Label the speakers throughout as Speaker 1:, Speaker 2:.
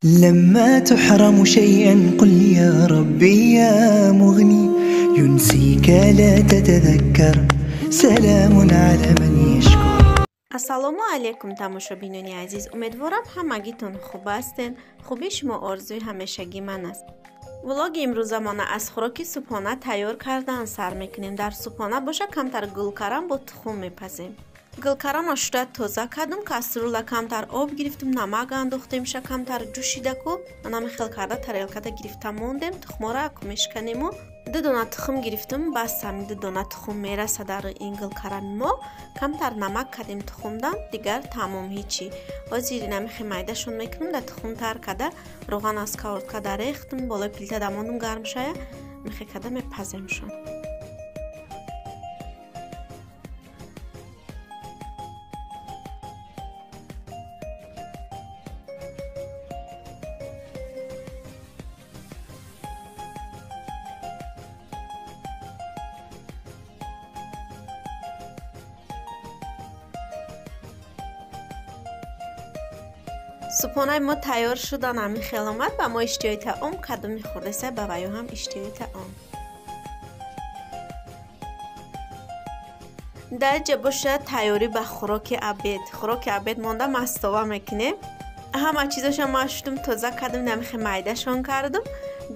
Speaker 1: لما تحرم شيئا قل يا ربي يا مغني ينسيك لا تتذكر سلام على من يشكر.
Speaker 2: Ассалому алайкум, тамошобинони азиз, умедворам ҳамагитон хуб ҳастен. Хубии шумо орзуи ҳамешагии ман аст. Влоги имрӯзамона аз хӯроки субҳона тайёр кардан сар мекунем. Дар субҳона боша камтар гулкарам бо тухм мепазем. Гулкарамро шуда тоза кардум, кастрюля камтар об гирифтум, намак андохтемша, камтар ҷӯшидаку манами хел карда тарелкада гирифта мондем. Тухморо аку мешканему. Ду дона тухм гирифтум, бас ҳами ду дона тухм мераса дар ин гулкарами мо. Камтар намак кардем тухмдан, дигар тамом ҳичи. Ҳозир инамихе майдашон мекунем, да тухм тар карда роған аз сковородка дарехтум, болои плита дамондум гарм шая, михе карда мепаземшон. Субҳонаи мо тайёр шудан ҳамин хел омад, ба мо иштиҳои таом кадоми хӯрдеса, ба ваё ҳам иштиҳои таом. Дар ҷа бошад тайёрӣ ба хӯроки обед. Хӯроки обед монда мастова мекунем. Ҳама чизоша ма шудум тоза кардум, намихе майдашон кардум.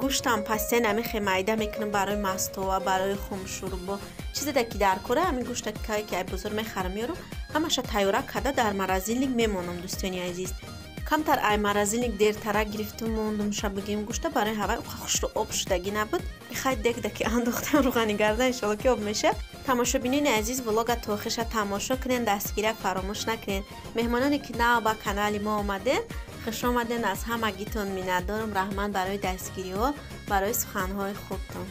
Speaker 2: Гӯштам пасте намихе майда мекунам барои мастова, барои хумшурбо. Чизе ки дар кора ҳамин гӯшта ки ай бозор мехарам меёрам, ҳамаша тайёра карда дар морозильник мемонам, дӯстони азиз. Камтар ай морозильник дертара гирифтум мондум, шабигим гӯшта барои ҳавай уқа хушрӯ об шудагӣ набуд. Хай дегда ки андохтам рӯғани гарда, иншолло ки об меша. Тамошобинони азиз, влога то охиша тамошо кунен, дастгирия фаромӯш накунен. Меҳмононе ки нав ба канали мо омаден, хуш омаден, аз ҳамагитон миннатдорам. Раҳмат барои дастгириҳо, барои суханҳои хубтон.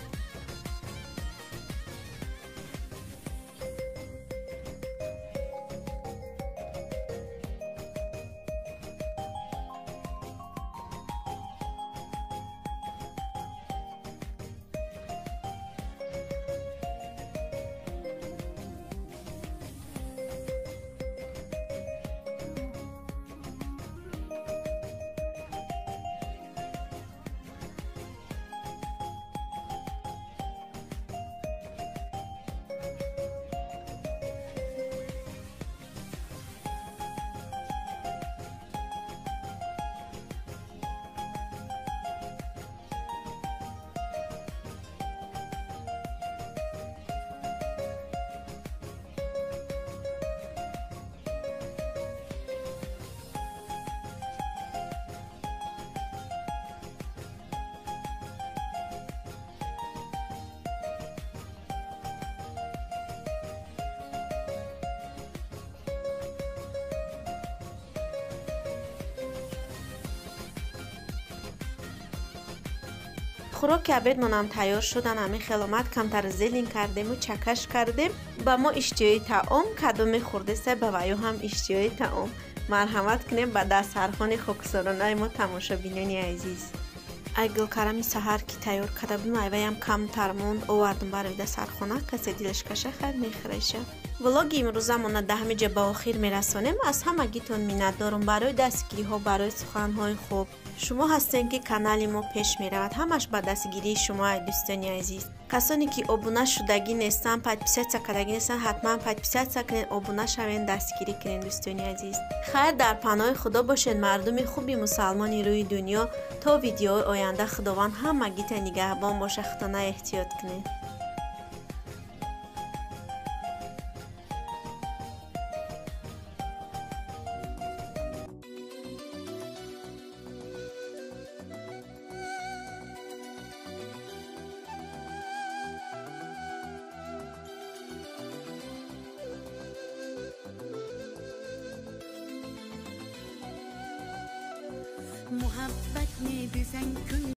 Speaker 2: Хӯроки обедмонам тайёр шудан ҳамин хел омад. Камтар зелин кардему, чакаш кардем. Ба мо иштиҳои таом кадоме хӯрдеса, ба ваё ҳам иштиҳои таом. Марҳамат кунем ба дастархони хоксоронаи мо, тамошобинони азиз. Ай гулкарами саҳар ки тайёр карда будем, айваям камтар монд, овардум барои дастархона. Касе дилаш каша хайр мехӯраша. Влоги имрӯзамона да ҳамин ҷо ба охир мерасонем. Аз ҳамагитон миннатдорум барои дастгириҳо, барои суханҳои хуб. Шумо ҳастем ки канали мо пеш меравад, ҳамаш ба дастгирии шумо, ай дӯстони азиз. Касоне ки обуна шудагӣ нестанд, подписаться кардагӣ нестанд, ҳатман подписаться кунед, обуна шавед, дастгирӣ кунед, дӯстони азиз. Хайр, дар паноҳи Худо бошед, мардуми хуби мусалмони рӯи дунё. То видеои оянда Худованд ҳамагита нигаҳбон боша, худона эҳтиёт кунед.
Speaker 3: محبت می بزن کن.